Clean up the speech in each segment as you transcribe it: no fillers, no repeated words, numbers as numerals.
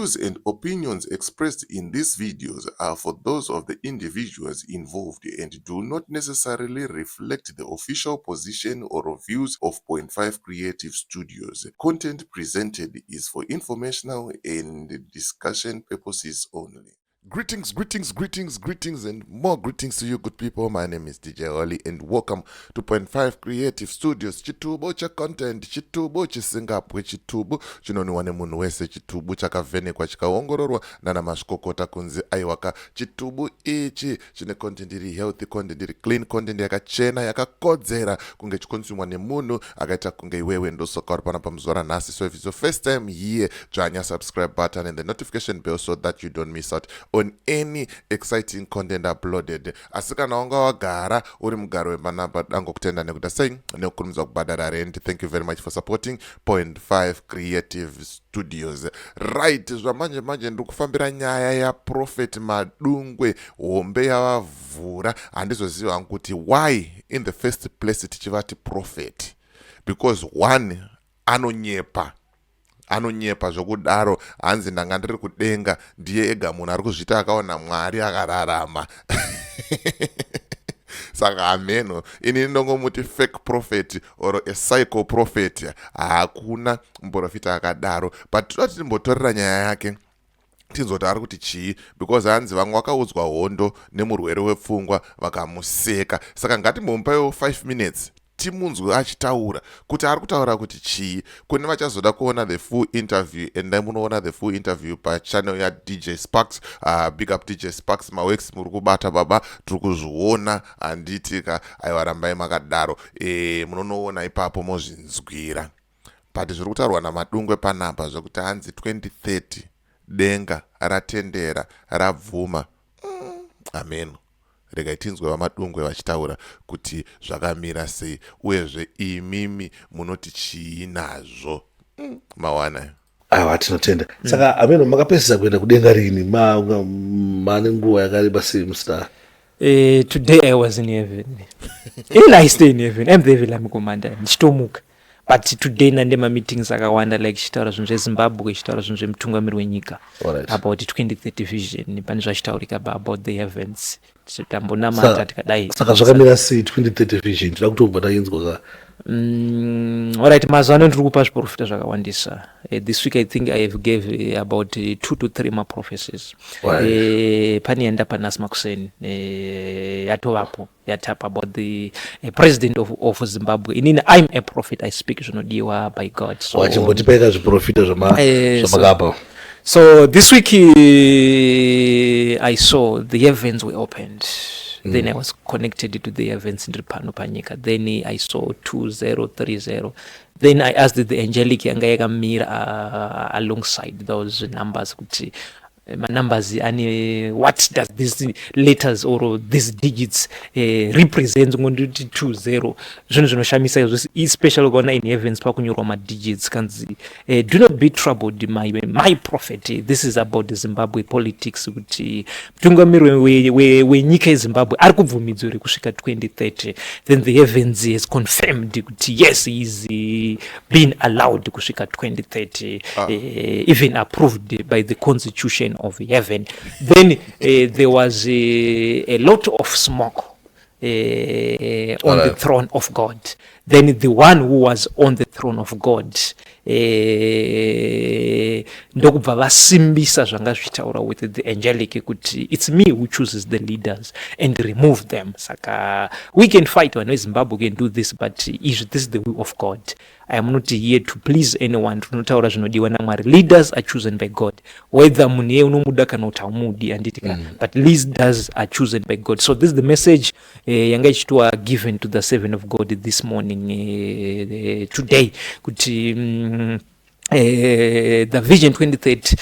views and opinions expressed in these videos are for those of the individuals involved and do not necessarily reflect the official position or views of Point 5 Creative Studios. Content presented is for informational and discussion purposes only. Greetings, greetings, greetings, greetings, and more greetings to you, good people. My name is DJ Oli, and welcome to Point 5 Creative Studios. Chitubu checontent, chitubu chisingapwe, chitubu chinonwiwa nemunhu wese, chitubu chakavhenekwa chikaongororwa nana mazvikokota kunzi aiwaka chitubu ichi chine content iri healthy, content iri clean, content yakachena, yakakodzera kunge chikonsumwa nemunhu akaita kunge iwewe. Ndosaka uri panapa muzuva ranhasi. So if it's your first time here, dzvanya subscribe button and the notification bell so that you don't miss out on any exciting content uploaded. Asi kana wanga wagara uri mugari wepanapa, dangokutenda nekuda sei nekukurumidza kubhadhara rent. Thank you very much for supporting Point 5 Creative Studios. Right, zvamanje manje ndiri kufambira nyaya yaProphet Madungwe hombe yavavhura. Handizoziva hangu kuti why in the first place tichivati prophet, because one, anonyepa, anonyepa zvokudaro. Hanzi ndanga ndiri kudenga, ndiye ega munhu ari kuzviita akaona Mwari akararama. Saka hameno, inini ndongomuti fake prophet or a psycho prophet. Hakuna muprofita akadaro, but toda timbotorera nyaya yake tinzoti ari kuti chii, because hanzi vamwe vakaudzwa hondo nemurwere wepfungwa vakamuseka. Saka ngatimbomupaiwo 5 minutes timunzwe achitaura kuti ari kutaura kuti chii. Kune vachazoda kuona the full interview, endai munoona the full interview pachannel yaDJ Sparks. Big up DJ Sparks, maworks muri kubata baba, tiri kuzviona, handitika? Aiwa, rambai makadaro. Munonoona ipapo mozvinzwira. But zviri kutaurwa naMadungwe panapa zvekuti hanzi 2030 denga ratendera, rabvuma, ameno. Regai tinzwe vaMadungwe vachitaura kuti zvakamira sei, uyezve imimi munoti chii nazvo? Mawana. Aiwa, tinotenda. Saka ameno, makapedzisa kuenda kudenga rini? Mane nguva yakareba sei musina? Today I was in heaven. Even I stay in heaven. I'm the heaven army commander. Ndichitomuka. But today nande ma-meetings akawanda, like chitaura zvinhu zveZimbabwe, chitaura zvinhu zvemutungamiri wenyika about 2030 vision. Pane zvachitaurika about the heavens. Tambonamata tikadai. Saka zvakamira sei 2030 vision? Tinoda kutobva tainzwa ka. Alright, mazuva ano ndiri kupa zviprofita zvakawandisa. This week I think I have gave about two to three maprophecies. Pane yandapa nhasi makuseni, yatovapo yatapa about the president of Zimbabwe. Inini I'm a prophet, I speak zvinodiwa by God. So, Wachimbotipaika zviprofita zvamakapa. So this week I saw the heavens were opened. Then I was connected to the heavens ndiri pano panyika. Then I saw 2030. Then I asked the angelic yanga yakamira alongside those numbers kuti manumbers ane, what does these letters or these digits represent? Ngonditi 20, zvinhu zvinoshamisa izvo, especially ukaona in heavens pakunyorwa madigits. Kanzi do not be troubled, my prophet. This is about Zimbabwe politics, kuti mutungamiri wenyika yeZimbabwe ari kubvumidzwa here kusvika 2030. Then the heavens has confirmed kuti yes, he is being allowed kusvika 2030, even approved by the constitution of heaven. Then there was a lot of smoke on the throne of God. Then the one who was on the throne of God, ndokubva vasimbisa zvanga zvichitaura with the angelic kuti it's me who chooses the leaders and remove them. Saka we can fight, vanhu veZimbabwe can do this, but izvi, this is the will of God. I am not here to please anyone. Tinotaura zvinodiwa naMwari. Leaders are chosen by God, whether munhu iye unomuda kana kuti haumudi, handiti ka? But leaders are chosen by God. So this is the message yanga ichitiwa given to the servant of God this morning, today, kuti the vision 2030,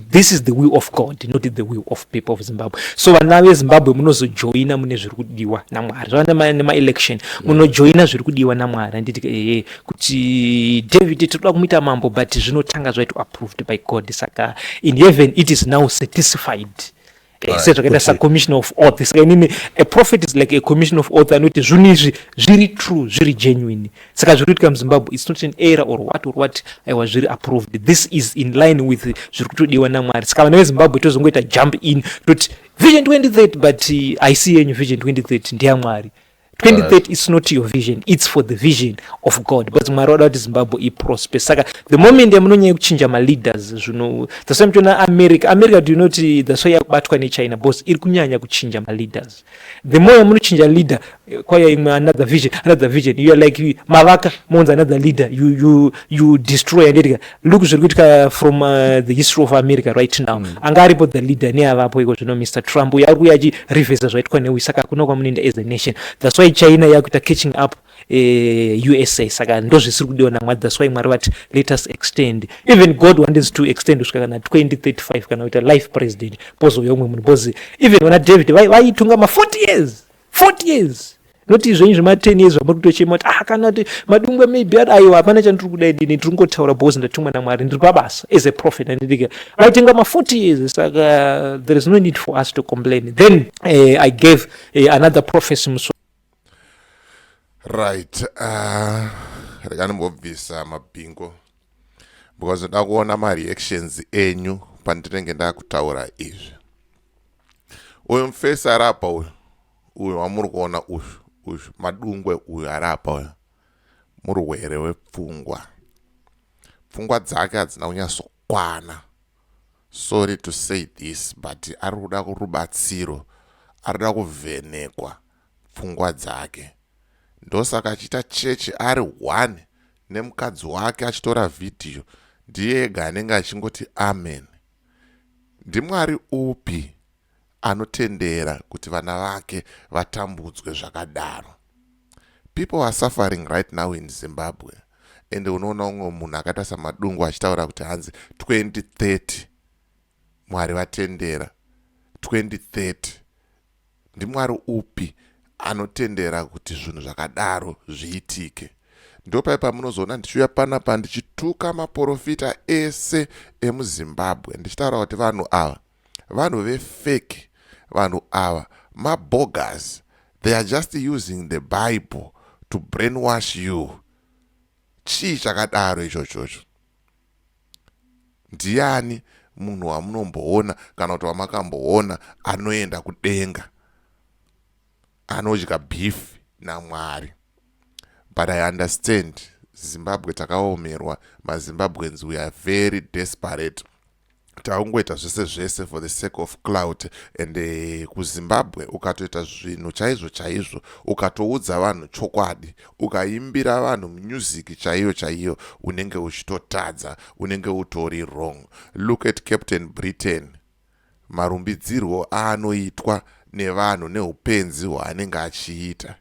this is the will of God, not the will of people of Zimbabwe. So vana veZimbabwe, munozojoina mune zviri kudiwa naMwari. Zvava nemaelection, munojoina zviri kudiwa naMwari, handiti? Kuti David tinoda kumuita mambo, but zvinotanga zvaitwa approved by God. Saka in heaven it is now satisfied. Sezvakaita sacommissioner of oath. Saka inini, a prophet is like a commissioner of oath anoti zvinhu izvi zviri true, zviri genuine. Saka zviri kuitika muZimbabwe, it's not an error or what or what. Aiwa, zviri approved. This is in line with zviri kutodiwa naMwari. Saka vana veZimbabwe tozongoita jump in toti Vision 2030, but haisi yenyu Vision 2030, ndeyaMwari. 2030 is not your vision, it's for the vision of God, because Mwari wada kuti Zimbabwe iprosper. Saka the moment yamunonyanya kuchinja maleaders zvino, that's why muchiona America, America, do you know kuti that's why yakubatwa neChina? Because iri kunyanya kuchinja maleaders. The more yamunochinja leader, kwaya imwe another vision, another vision. You are like mavaka mounza another leader, you destroy. Anditika look zviri kuitika from the history of America right now. Anga aripo the leader neavapo iko zvino, Mr Trump, uyo ari kuuya achireversa zvaitwa neuyu. Saka hakuna kwamunoenda as a nation. That's why China yakuita catching up USA. Saka ndo zvisiri kudiwa naMwari. That's why Mwari vati let us extend. Even God wanted to extend kusvika kana 2035, kana kuita life president, pozouya umwe munhu, because even vana David vaitunga ma40 years, 40 years, noti zvenyu zvema10 years zvamuri kutochema kuti ah, kana kuti Madungwe maybe ari. Aiwa, hapana chandiri kudai dini, ndiri kungotaura because ndatumwa naMwari, ndiri pabasa as a prophet. Andidika vaitenga ma40 years. Saka there is no need for us to complain. Then I gave another prophecy musi Right, rega ndimbobvisa mabhingo because ndoda kuona mareactions enyu pandinenge ndakutaura izvi. Uyu mufesi ari apa uyu, uyu wamuri kuona uyu, uyu Madungwe uyu ari apa uyu, murwere wepfungwa. Pfungwa dzake hadzina kunyatsokwana. Sorry to say this, but ari kuda rubatsiro, ari kuda kuvhenekwa pfungwa dzake. Ndosaka achiita chechi ari one nemukadzi wake, achitora vhidhiyo, ndiye ega anenge achingoti amen. NdiMwari upi anotendera kuti vana vake vatambudzwe zvakadaro? People are suffering right now in Zimbabwe, ende unoona umwe munhu akaita saMadungwe achitaura kuti hanzi 2030 Mwari vatendera 2030. NdiMwari upi anotendera kuti zvinhu zvakadaro zviitike? Ndopai pamunozoona ndichiuya panapa ndichituka maprofita ese emuZimbabwe, ndichitaura kuti vanhu ava vanhu vefake, vanhu ava mabogus. They are just using the Bible to brainwash you. Chii chakadaro ichochocho? Ndiani munhu wamunomboona kana kuti wamakamboona anoenda kudenga anodya beef naMwari? But I understand, Zimbabwe takaomerwa. MaZimbabweans, we are very desperate. Takungoita zvese zvese for the sake of clout. And kuZimbabwe ukatoita zvinhu chaizvo chaizvo, ukatoudza vanhu chokwadi, ukaimbira vanhu music chaiyo chaiyo, unenge uchitotadza, unenge utori wrong. Look at Captain Britain, marumbidzirwo aanoitwa nevanhu neupenzi hwaanenge achiita.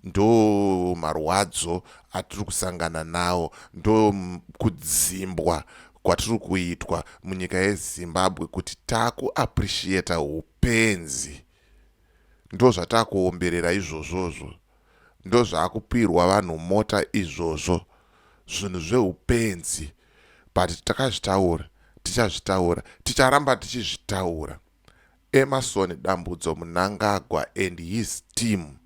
Ndo marwadzo atiri kusangana nawo, ndo kudzimbwa kwatiri kuitwa munyika yeZimbabwe, kuti taakuappreciata upenzi. Ndo zvatakuomberera izvozvozvo, ndo zvaakupirwa vanhu mota izvozvo, zvinhu zveupenzi. But takazvitaura, tichazvitaura, ticharamba tichizvitaura. Emmerson Dambudzo Mnangagwa and his team,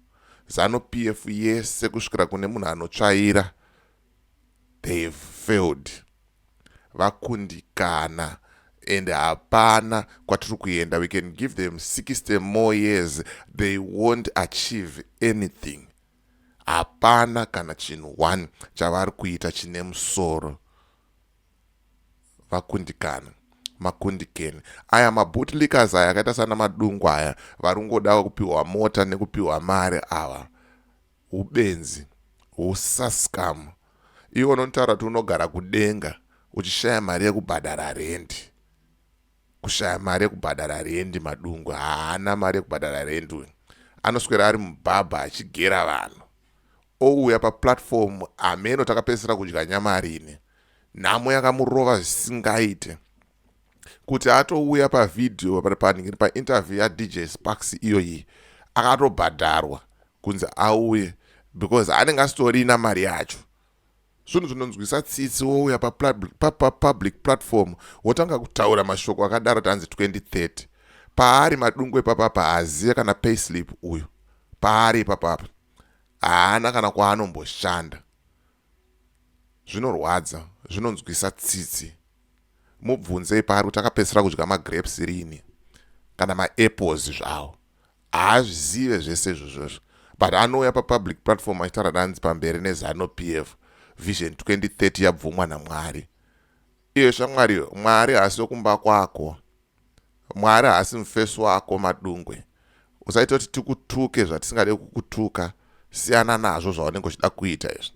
ZANU PF yese, kusvikira kune munhu anotsvaira, they have failed. Vakundikana and hapana kwatiri kuenda. We can give them 60 more years, they won't achieve anything. Hapana kana chinhu one chavari kuita chine musoro. Vakundikana, makundikeni aya. Mabootlickers aya akaita sana Madungwe aya, vari kungoda kupiwa mota nekupiwa mari ava, ubenzi, usaskamu. Iwe unotaura kuti unogara kudenga uchishaya mari yekubhadhara rendi, kushaya mari yekubhadhara rendi. Madungwe haana mari yekubhadhara rendi uyu. Anoswera ari mubhabha achigera vanhu, ouya paplatform ameno. Takapedzisira kudya nyama rini? Nhamo yakamurova zvisingaite kuti atouya pavhidhiyo painterview yaDJ Sparks iyoyi. Akatobhadharwa kunzi auye because anenge asitorina mari yacho. Zvinhu zvinonzwisa tsitsi. Wouya papublic platform wotanga kutaura mashoko akadaro, tanzi 2030. Paari Madungwe ipapapa haazive kana payslip uyu. Paari ipapapa haana kana kwaanomboshanda. Zvinorwadza, zvinonzwisa tsitsi. Mubvunzei paari kuti akapedzisira kudya magrapes rini kana maapples zvawo. Haazvizive zvese izvozvozvo, but anouya papublic platform achitaura danzi pamberi neZANU PF, Vision 2030 yabvumwa naMwari. Iye shamwari, Mwari haasi wekumba kwako, Mwari haasi mufesi wako. Madungwe, usaita kuti tikutuke zvatisingade kukutuka. Siyana nazvo zvaunenge uchida kuita izvi.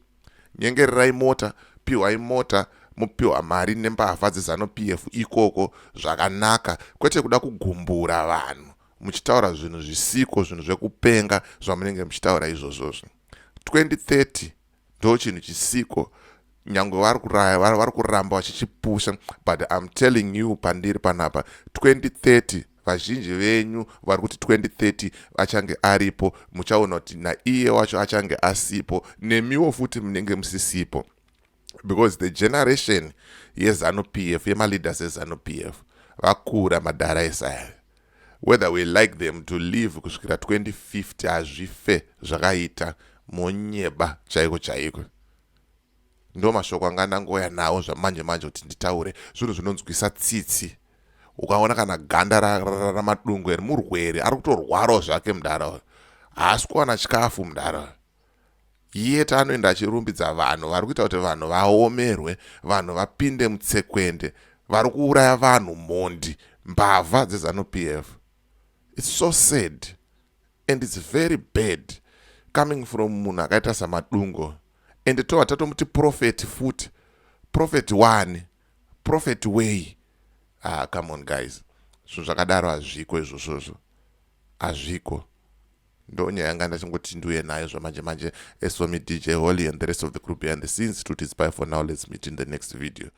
Nyengererai mota, piwai mota, mupiwa mari nembavha dzeZANU PF ikoko zvakanaka, kwete kuda kugumbura vanhu muchitaura zvinhu zvisiko, zvinhu zvekupenga zvamunenge muchitaura izvozvozvo. 2030 ndo chinhu chisiko, nyange vari kuramba vachichipusha, but I'm telling you, pandiri panapa, 2030, vazhinji venyu vari kuti 2030 achange aripo, muchaona kuti naiye wacho achange asipo, nemiwo futi munenge musisipo, because the generation yeZANU PF, yemaleaders eZANU PF, vakura madhara esaya. Whether we like them to live kusvikira 2050, hazvife zvakaita. Monyeba chaiko chaiko. Ndo mashoko anga ndangoya nawo zvamanje manje kuti nditaure zvinhu zvinonzwisa tsitsi. Ukaona kana ganda raMadungwe, murwere, ari kutorwarawo zvake mudhara, haasi kuwana chikafu mudhara, yet anoenda achirumbidza vanhu vari kuita kuti vanhu vaomerwe, vanhu vapinde mutsekwende, vari kuuraya vanhu, mhondi, mbavha dzeZANU PF. It's so sad and it's very bad coming from munhu akaita saMadungwe, and tova tatomuti prophet futi. Prophet one, prophet way. Ah, come on guys, zvinhu zvakadaro hazviko izvozvozvo, hazviko. Ndo nyaya yanga ndachingoti ndiuye nayo zvamanje manje. As for me, DJ Holly, and the rest of the group behind the scenes, truth is bye for now. Let's meet in the next video.